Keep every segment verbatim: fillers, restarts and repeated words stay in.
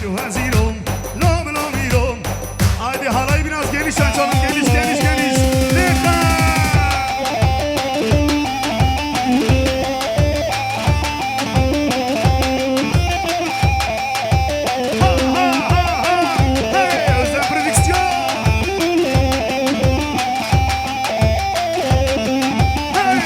Hazîr ol, lom lom îro. Haydi halayı biraz genişten çalın, geniş geniş geniş. Leka! Ha ha ha ha! Hey, Özlem Prodüksiyon! Hey!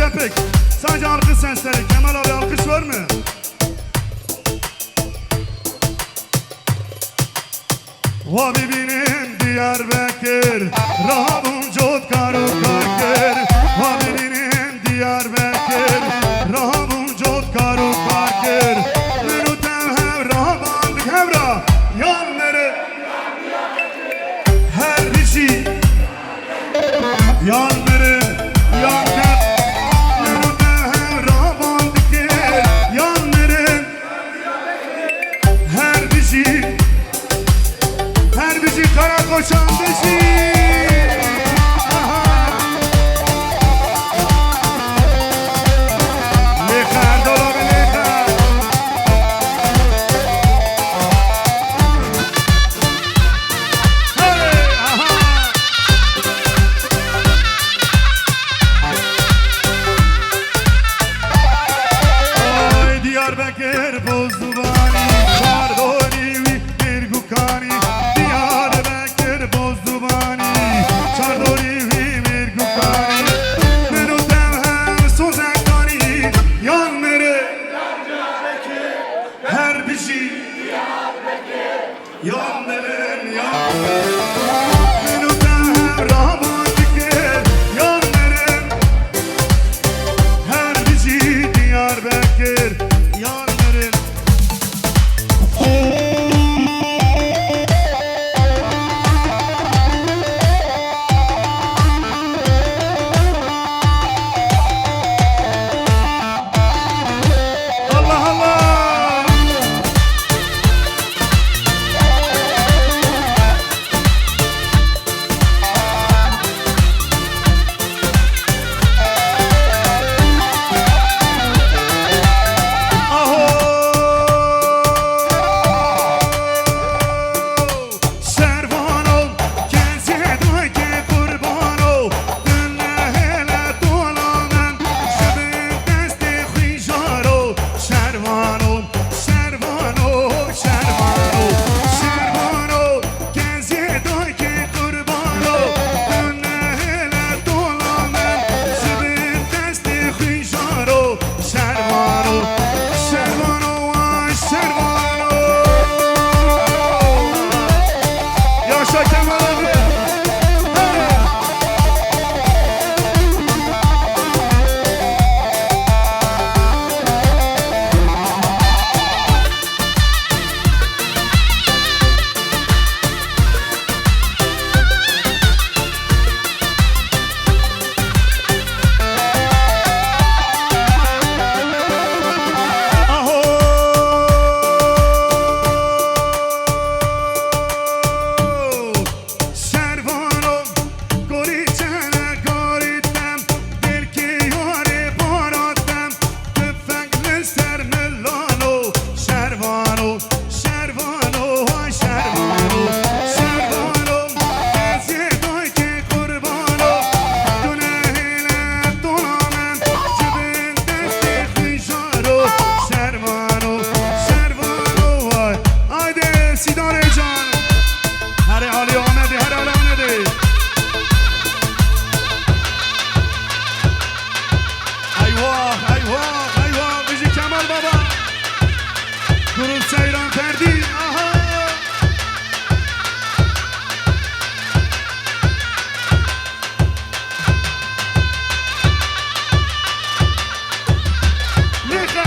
Pek, sadece alkış sesleri. Kemal abi, alkış var mı? Wa bibînim Diyarbekir, rabûm cot kar û kar kir. Wa bibînim Diyarbekir, rabûm cot kar û kar kir. Min û tev hev rabandik hevra, yan mirin, her bijî. Yan mirin, yan ker. Min û tev hev rabandik, yan mirin. Her bijî, her bijî Karakoçan bijî. Aha. Lêxer, dola bi lêxer. Hey, aha. Oy Diyarbekir Bozdubanî, çardorî wî mêrgûkanî. Diyarbekir Bozdubanî, çardorî wî mêrgûkanî. Min û tev hev sozekanî, yan mirin, her bijî. Yan mirin, yan mirin. Min û tev raban dikir, yan mirin. Her bijî Diyarbekir, yan mirin. Allah Allah! Aho! Şervano, kezê dayke qurbano, tu nehêle dola min, ji bin destê xwîjaro. Şervano, şervano, şervano, şervano, kezê dayke qurbano, tu nehêle dola min, ji bin destê xwîjaro. Şervano, şervano, ay şervano. Yaşa Kemal abi. Şervano, gorî çene gorî tem, belkî yarê bara tem, tifek li ser milano. Şervano, şervano, ay şervano, şervano, kezê dayke qurbano, tu nehêle dola min, ji bin destê xwîjaro. Şervano, şervano, ay. Haydi Sîdarê can. Herê alî Amedê, herê alî Amedê. Eyvah, eyvah, eyvah, bijî Kemal Baba. Grup Seyran Ferdî, aha. Lêxe.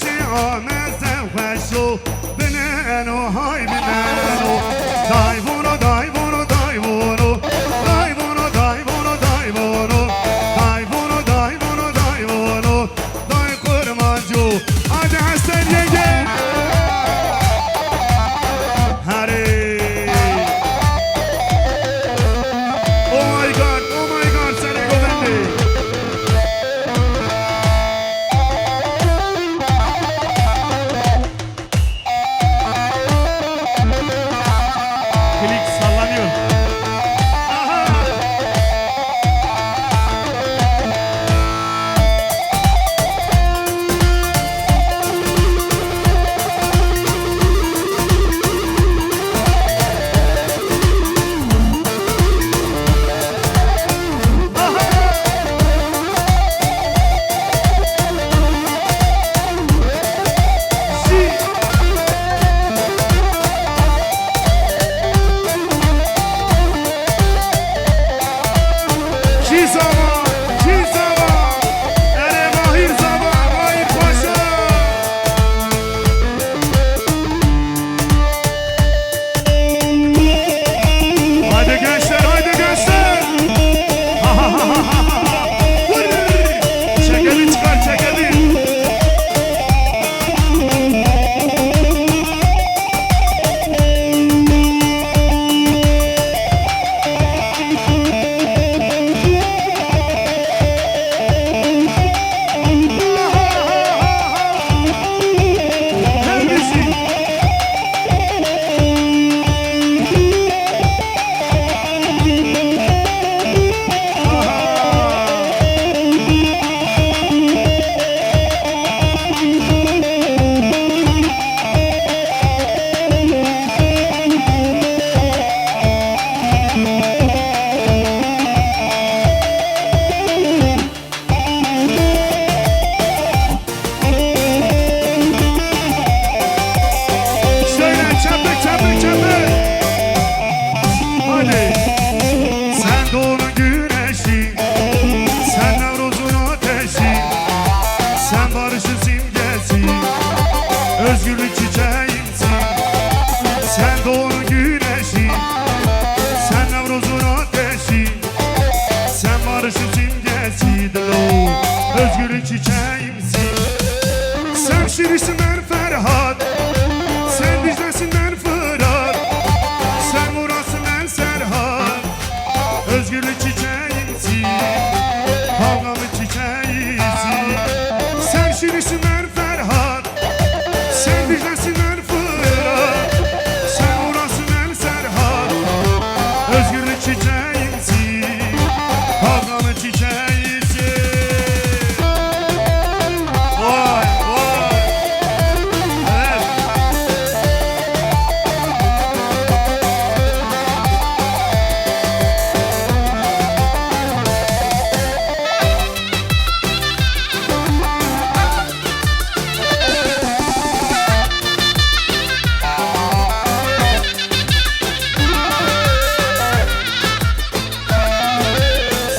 Şê ameze xweşo bineno, hay bineno. Dayvono, dayvono, dayvono. Dayvono, dayvono, dayvono. Dayvono, dayvono, dayvono. Day Kurmancû. Hadi Hesen yenge. Herê. Oh my God, oh my God, serê govendê. Klik sallanıyor. Aha! Çi zaman, çi zaman. Erê Mahir zaman, Mahir Paşa. Haydi gençler, haydi gençler. Vur! Çekeli çıkar, çekeli. Şöyle çapı, çapı, çapı. Hadi. Sen doğunun güneşi, sen Nevruz'un ateşi, sen barışın simgesi, özgürlük çiçeğimsin. Sen doğunun güneşi, sen Nevruz'un ateşi, sen barışın simgesi, dilo, özgürlük çiçeğimsin. Sen Şirinsin, ben Ferhat, sen Dicle'sin, ben Fırat, sen Murat'sın, ben Serhat. Özgürlük çiçeğimsin, kavgamın çiçeğisin. Sen Şirinsin, ben Ferhat, sen Dicle'sin, ben Fırat, sen Uras'ın, ben Serhat. Özgürlük çiçeğimsin, kavganın çiçeğisin. Vay, vay. Evet.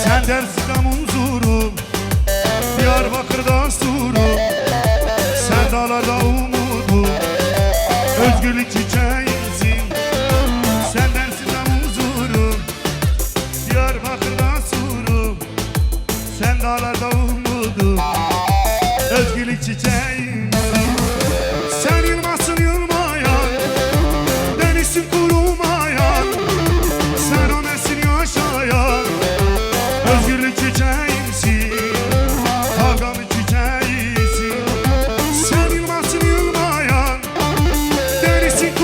Sen Ders'te Munzur'um, Diyarbakır'da Sur'um, sen dağlarda umudum, özgürlük çiçeğimsin. Sen Ders'te Munzur'um, Diyarbakır'da Sur'um, sen dağlarda umudum, özgürlük çiçeğimsin. Sen yılmazsın yılmayan, denizsin kurumayan, sen Ahmet'sin yaşayan, özgürlük çiçeğimsin, kavgamın çiçeğisin. Sen yılmazsın yılmayan, denizsin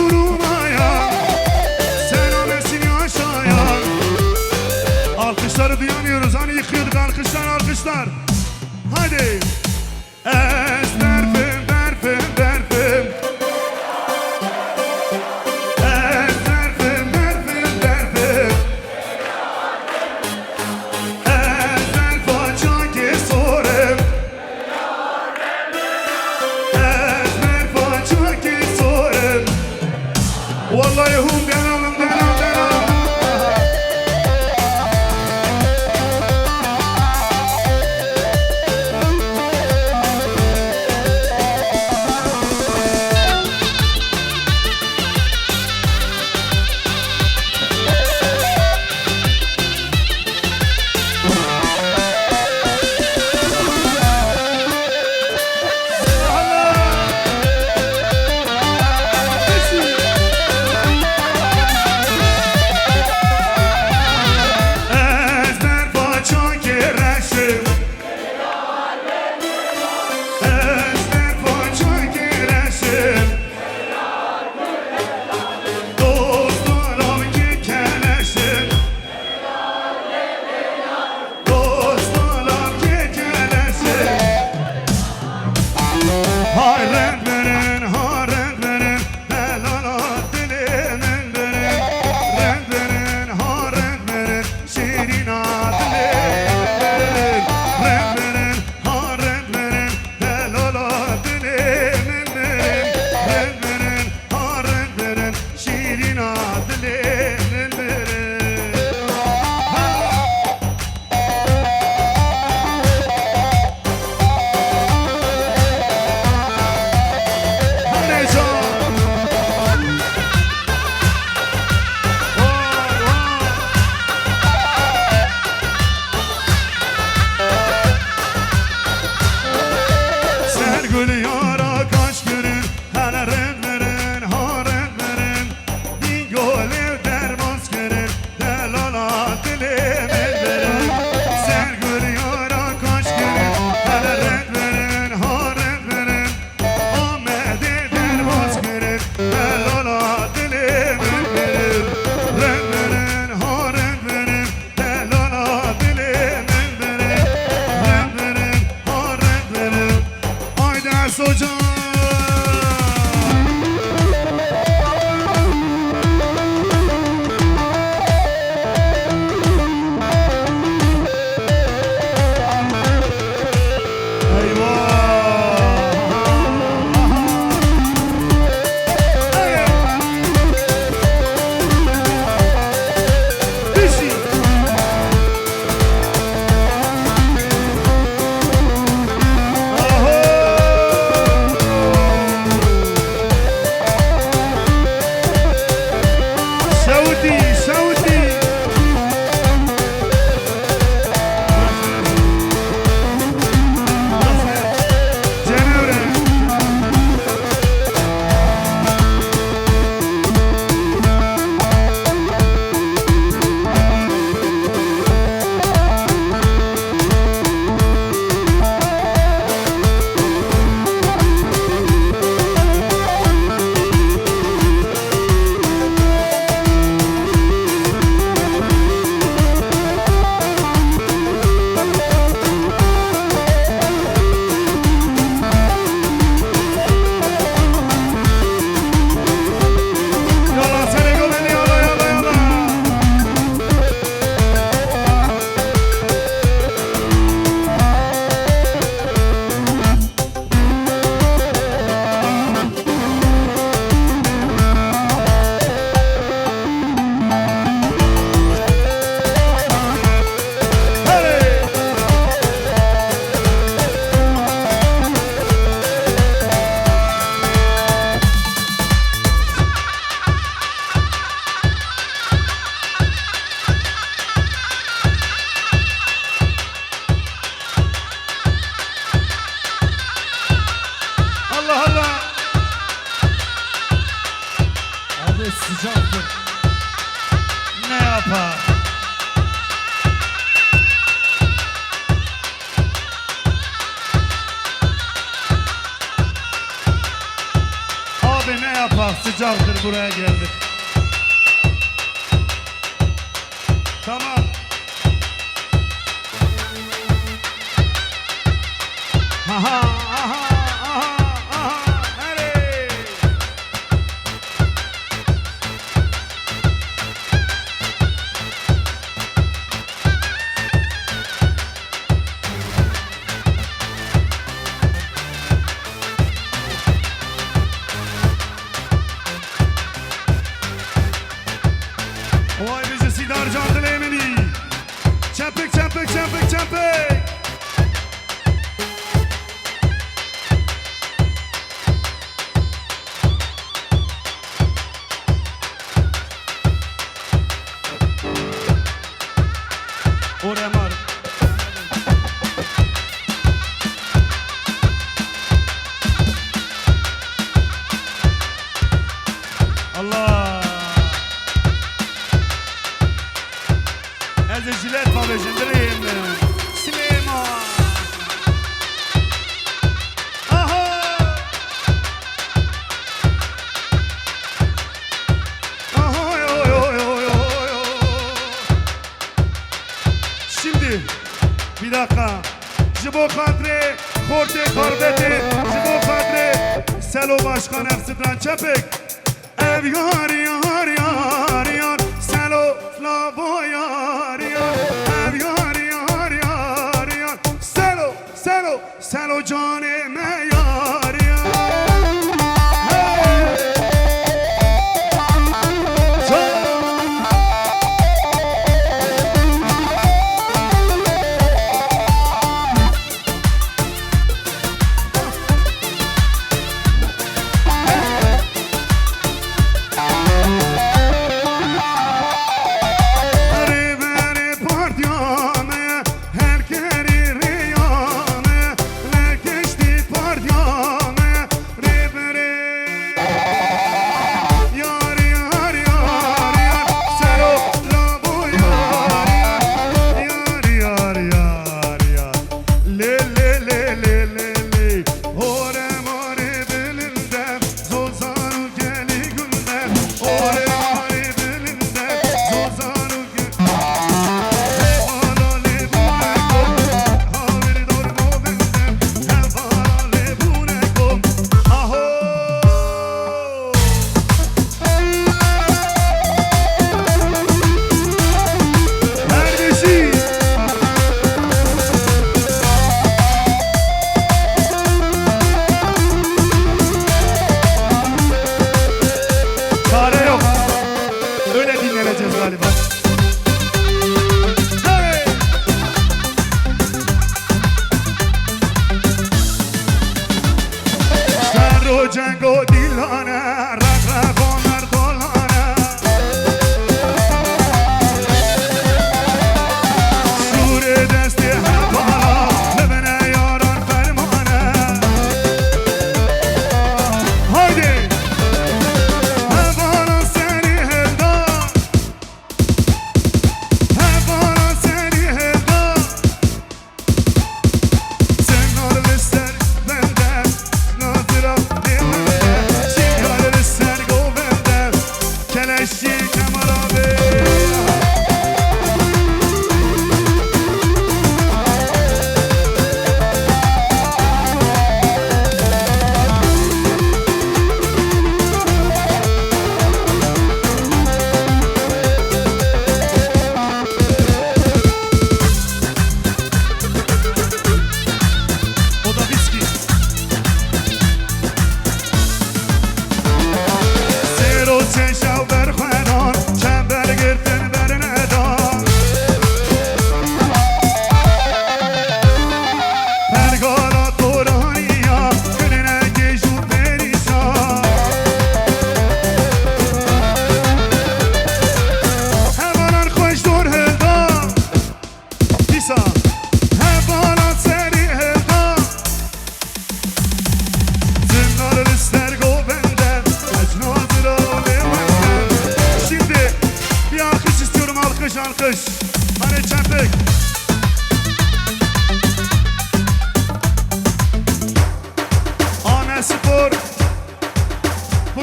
Sıcaktır. Ne yapar? Abi ne yapar? Sıcaktır, buraya geldik. Tamam. Aha, aha, aha, aha, hele. Oy, bijî Sîdarcan dilê min î. Çepik, çepik, çepik, çepik. Oraya mar. Allah. Ez ê jilet bavêjim, birê min. Silêman. Aha! Aha, oy, oy, oy, oy, oy. Şimdi, bir dakika. Ji bo xatirê xortê Xarbetê, ji bo xatirê Selo Başkan, ev stran çepik. Ev yar, yar, yar, yar, Selo, lavo yar, yar. Ev yar, yar, yar, yar, Selo, Selo, Selo canê me yar, yar. Hey! Can. Rêberê partiya me, her kerî rêya me, ne keştî pa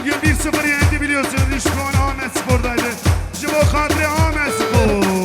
Bugün bir sıfır yendi biliyorsunuz. İşkon Ahmet Spor'daydı. Ji bo xatirê Ahmet Spor.